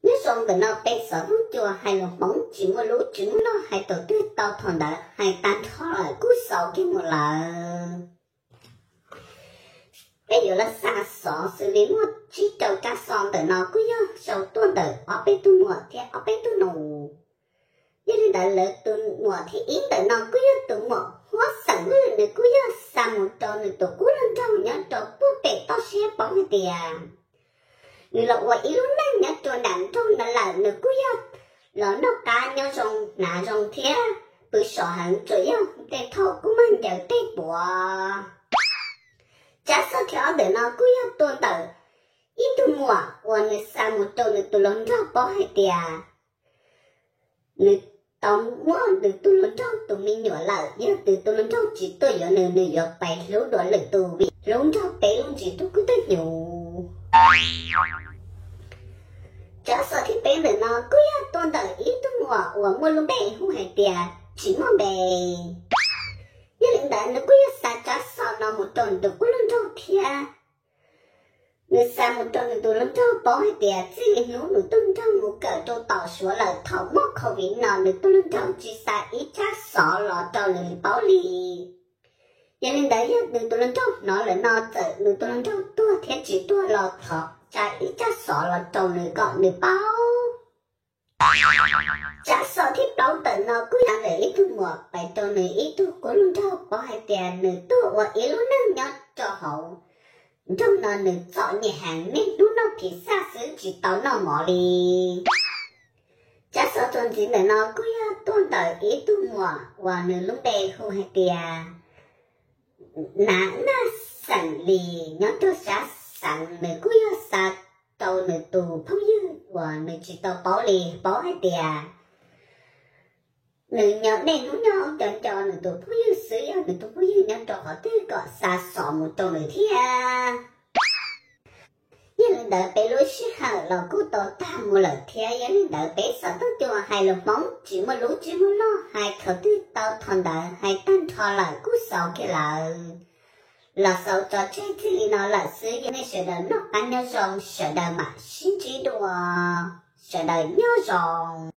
Nyob zoo ntawm no peb xov tooj cua hais lus Hmoob tsis muaj lub tsis muaj log hais thaum twg tau thaum ntawd hais tag nrho lawm kuj xaus kiag mus lawm. Peb yuav los xa xov xws li muaj tsib rau tsab xov ntawm no kuj yog sau tuaj ntawm ob peb tug muam thiab ob peb tug nus. Yog li ntawd lawv tus muam thib ib ntawm no kuj yog tus muam huab xeem lwj, nws kuj yog xa mus rau nws tus qub hluas nraug nyob rau puag pem toj siab paub hais tias nws los ua ib lub neej nyob rau nram nroog no lawm, nws kuj yog los noj qab nyob zoo hnav zoo thiab pw so heev, tsuas yog tej thaum kuj mag ncaws tej puav. Tsab xov thib ob ntawm no kuj yog tuaj ntawm ib tug muam uas nws xa mus rau nws tus hluas nraug paub hais tias nws tau muab nws tus hluas nraug tus me nyuam lawm, yog nws tus hluas nraug tsis tuaj yuav nws, nws yuav pais hlub dua lwm tus vim hlub nrog peb lub ntsis tub kub tub hnyuv. Tsab xov thib peb ntawm no kuj yog tuaj ntawm ib tug muam uas muaj lub npe hu hais tias tsis muaj npe. Yog li ntawd nws kuj yog xa tsab xov no mus rau nws tus qub hluas nraug thiab. Nws xa mus rau nws tus hluas nraug paub hais tias txij li hnub nws tus hluas nraug mus kawm rau tom Suav lawm, thaum muaj covid no nws tus hluas nraug tsis xa ib tsab xov los rau nws paub li. Yog li ntawd yog nws tus hluas nraug hnov lawm no txawm nws tus hluas nraug tuag thiab tsis tuag los thov xa ib tsab xov los rau nws kom nws paub. Tsab xov thib plaub ntawm no kuj yog ntawm ib tug muam pais rau nws ib tug qub hluas nraug paub hais tias nws tuaj ua ib lub neej nyob rau hauv nroog no nws txom nyem heev, niaj hnub noj phiv xaj xwb tsis tau noj mov li. Tsab xov txuas ntxiv ntawm no kuj yog tuaj ntawm ib tug muam uas nws lub npe hu hais tias Nav Naj xeem Lis nyob rau Xab Xeev, nws kuj yog xa rau nws tus phooj ywg uas nws tsis tau paub li, paub hais tias nws nyob niaj hnub nyob nco nco nws tus phooj ywg xwb, yog nws tus phooj ywg nyob rau qhov twg kom xa xov mus rau nws thiab. Yog li ntawd peb lub sij hawm los kuj tau tag mus lawm thiab, yog li ntawd peb xov tooj cua hais lus Hmoob tsis muaj lub tsis muaj log hais thaum twg tau thaum ntawd hais tag nrho lawm kuj xaus kiag lawm. Los xaus tso tseg txij li no lawm xwb, yog nej sawv daws noj qab nyob zoo, sawv daws mam sib ntsib dua, sawv daws nyob zoo.